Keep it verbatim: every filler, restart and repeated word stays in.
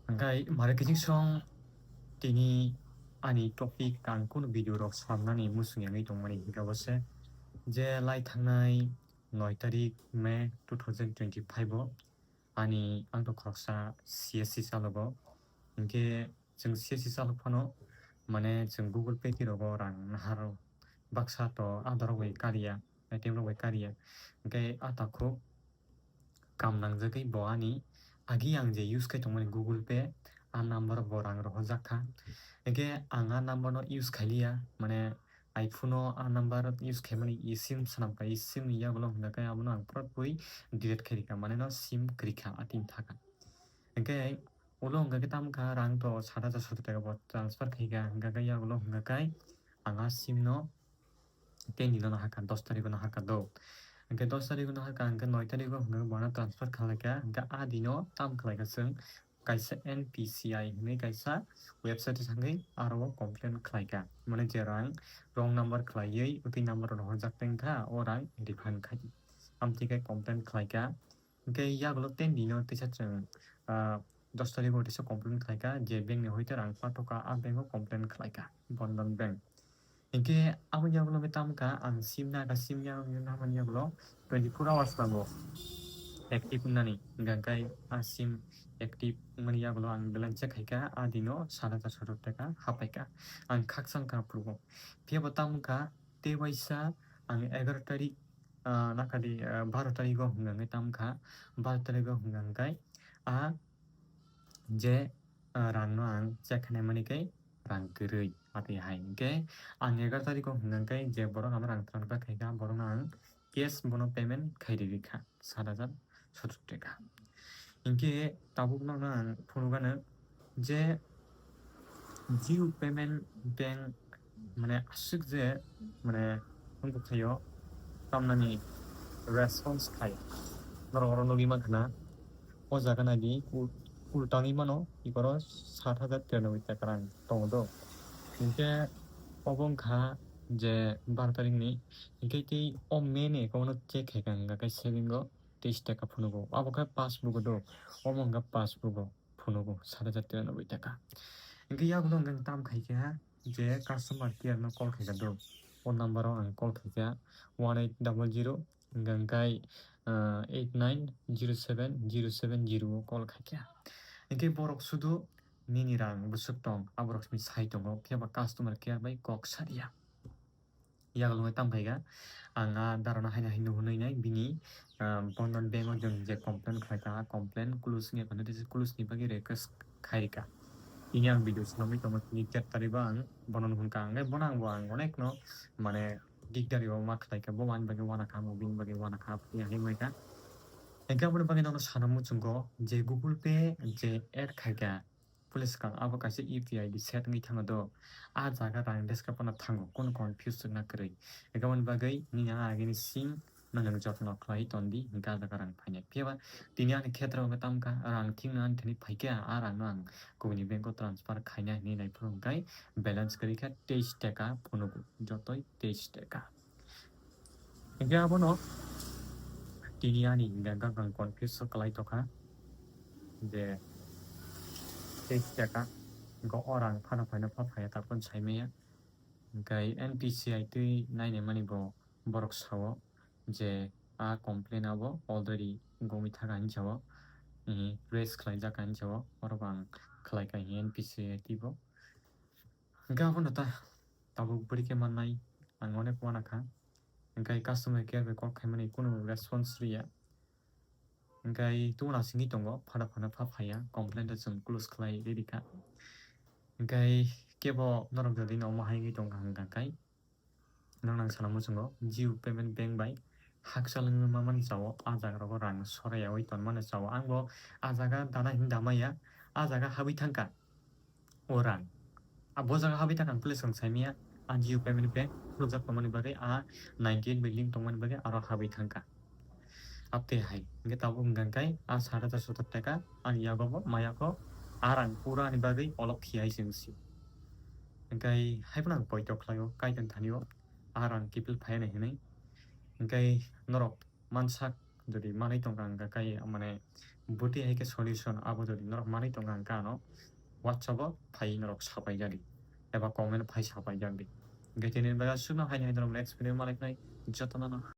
Hingkai mare kiching song tini ani topic ang kunu video rok samnani muchung yangwi tongmani hingka bo se je lai thangnai noi tarik May two thousand twenty-five o ani ang to khoroksa C S C chalogo. Hingke chwng C S C chalok phano mane chwng Google Pay kirogo rang nahar baksa to adorok bai kariya, A T M rok bai kariya. Hingke a takhuk kam nangjagwi bo ani agi ang je use khai tongmani Google Pay, a number bo rang rohorjak kha. Hingke ang a number no use khailiya, mane iPhone o a number use khaimani eSIM swnam kha, eSIM ni yagulo hwnga khe abono ang pura puri delete khai rikha, mane no SIM kwrwi kha, a tin thaka. Hingke ulo hwnga khe tamo kha rang to sat hajar sotor taka bo transfer khai kha, hwnga khe yagulo hwnga khe ang a SIM no ten dino no hakha, dos tarikh no hakha do. Hingke dos tarikh no hakha, hingke noi tarikh o hwnga bono transfer khalai kha, hingke a dino tam khlai kha chwng kaisa N P C I hwnwi kaisa website thangwi aro o complain khlai kha. Mane je rang wrong number khlaiwi, o twi number rohorjak teng kha, o rang refund khai di. Amtwi khe complain khlai kha. Hingke yagulo ten dino teisa chwng, ah, dos tarikh o teisa complain khlai kha, je bank ni hoite rang pathok kha, a bank o complain khlai kha, Bandhan Bank. Hingke abo yagulo khe tamo kha, ang SIM naka, SIM ya, namani yagulo twenty four hours nango active wngnani, hingka khe a SIM active wngmani yagulo ang balance check khai kha, a dino sat hajar sotor taka hapai kha, ang khakchang kha phuru. Phiya bo tamo kha, tei waisa ang egaroh tarikh, ah, nakadi, ah, baro tarikh o hwnka khe tamo kha, baro tarikh o hwnka khe a je, ah, rang no ang check khainai mani khe rang kwrwi. Ati hai hwnkhe ang egaroh tarikh o hwnka khe je borok ano rang transfer khai kha, borok no ang cash bono payment khai rikha sat hajar sotor taka. Hingke tabuk no ang phunukgano je Jio Payment Bank mane aswk je mane wngkha khaio tamnani response khai norok oro nugwi mankha na o jaga naidi ul-, ultangwi mano ikoro sat hajar tiranoboi taka rang tongo do. Hingke obo wngkha je baro tarikni hingke tei o May ni account no check khaikha hingka khe saving o teis taka phunugo. Abo khe passbook o do. Omo hwnka passbook o phunugo sat hajar tiranoboi taka. Hingke yagulo hwnka tam khaikha je customer care no call khaikha do. O number o ang call khaikha one eight double zero hwnka khe, ah, eight nine zero seven zero seven zero o call khaikha. Hingke borok sudu nini rang bwswk tong, aborok simi sai tongo, phiya ba customer care bai kok sariya. Yagulo wngwi tam khaikha, ang a darano haino haino hwnwi nai bini, ah, Bandhan Bank o chwng je complain khlaikha, a complain close wngya phano tei close ni bagwi request khai rikha. Tini ang video swnamwi tongo, tini chat taribo ang bono hwnka, ang bono ang bo ang onek no mane dikdari o ma khlaikha, bo ani bagwi uanakha, amo bini bagwi uanakha, tei hinwi kha. Hingke aboni bagwi nono sana muchungo je Google Pay je add khaikha, police swkang abo kaisa U P I I D set wngwi thango do. A jaga rang deska phano thango, kono confuse wngna kwrwi. Hingke aboni bagwi nini a agini sim no nwng jotno khlai tondi, hingke a jaga rang phainai. Phiya ba tini ani khetra o tamkha rang thikna ani thani phaikha, a rang no ang kubuni bank o transfer khaina hinwi naiphuru hwnkhe balance kwrwi kha teis taka phunugo, jotoi teis taka. Hingke abono tini ani hingka khe ang confuse o kwlai tongkha je teis taka hingke o rang phano phaino pha phaiya tabukhe saimanya. Hingke N P C I twi nainai mani bo borok sao je a complain abo already gomwi thaka hinwi sao, eh, raise khlaijak hinwi sao, oro bo ang khlaikha hinwi N P C I twi bo. Hingke abono ta tabuk bwrwi khe mannai ang onek uanakha. Hingke customer care bai call khaimani kunu response riya. Hingke tubuna singwi tongo, phano phano pha phaiya, complain rok chwng close khlai rikha. Hingke kebo norok jodi no omo hai wngwi tongkha hwnkha khe, nang nang sana muchungo Jio Payment Bank bai hakchal wngwi mamani chao, a jaga rogo rang sorayawi tonmani chao. Ang bo a jaga dana hinwi damaya, a jaga habwi thangkha. O rang. A bo jaga habwi thangkha, ang police rang saimaya, a Jio Payment Bank khulukjak tongmani bagwi, a ninety eight bai link tongmani bagwi aro habwi thangkha. Abtwi hai, hingke tabuk hingka khe a sat hajar sotor taka ani yago bo maya kho, a rang pura ani bagwi olok khiya hai se wngsi. Hingke hai phano ang poito khlaio, kaitor thani o a rang kiphil phaiya nai hinwi. Hingke norok mansak jodi manwi tongkha hingka khe mane Bwtwi hai khe solution abo jodi norok manwi tongo ang khe ano WhatsApp o phai norok sapai jadi eba comment phai sapai jadi. Hwnkhe tini bagwi aswkno haino hai norok next video malai khnai jotono no